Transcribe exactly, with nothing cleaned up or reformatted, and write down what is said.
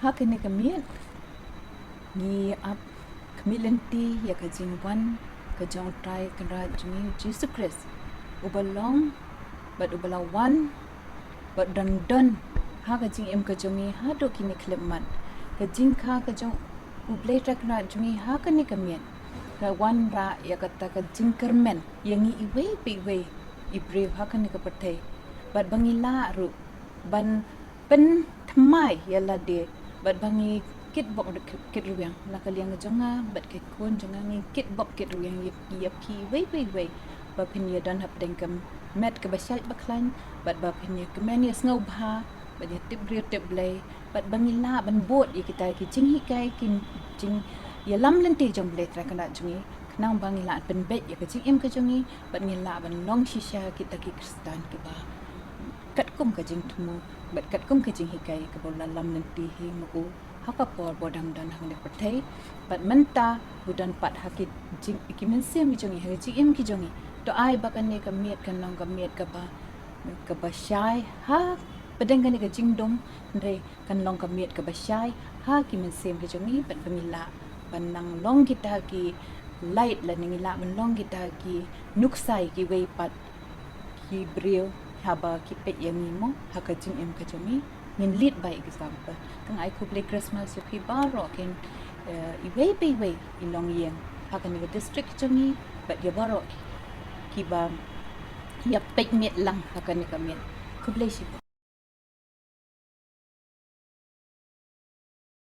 Ha kane ka miet ngi ap khmih lynti ïa ka jingwan ka jong U Trai Kynrad jong ngi Jisu Khrist, uba long bad uba la wan bad don don ha ka jingim ka jong ngi haduh kine khyllipmat. Ka jingkha ka jong U Blei Trai Kynrad jong ngi ha kane ka miet ka wanrah ïa kata ka jingkyrmen ïa ngi iwei pa iwei i briew ha kane ka pyrthei, bad ba ngi lah ruh ban pynthymmai ïa lade bad ba ngi kitbok kitrwiang. Na ka liang jong nga bad ki khun jong nga ngi kitbok kitrwiang ïa, ïa phi iwei pa iwei, ba phin ïa don hapdeng ka met kaba shait ba khlaiñ, bad ba phin ïa kmen ïa sngewbha bad ïa tip briew tip Blei, bad ba ngi lah ban bud ïa kita ki jinghikai, ki jingïalam lynti jong U Blei Trai Kynrad jong ngi, khnang ba ngi lah pynbeit ïa ka jingim ka jong ngi bad ngi lah ban long shisha kita ki Khristan kiba katkum ka jingthmu bad katkum ka jinghikai kaba la lam lynti hi ma u ha ka por ba u dang don ha kane ka pyrthei. Bad mynta u don pat ha ki jing, ki mynsiem ki jong ngi, ha ki jingim ki jong ngi. To ai ba kane ka miet kan long ka miet kaba, kaba shai hapdeng kane ka jingdum, hynrei kan long ka miet kaba shai ha ki mynsiem ki jong ngi, bad ba ngi lah ban nang long kita ki light lane ngi lah ban long kita ki nuksa ïa kiwei pat ki briew haba ki peit ïa ngi mo ha ka jingim ka jong ngi. Ngin lead by example. Te nga ai khublei Christmas ïa phi baroh kin, eh, iwei pa iwei i longïing ha kane ka district jong ngi bad ïa baroh kiba ïa peit miet lang ha kane ka miet. Khublei shibun.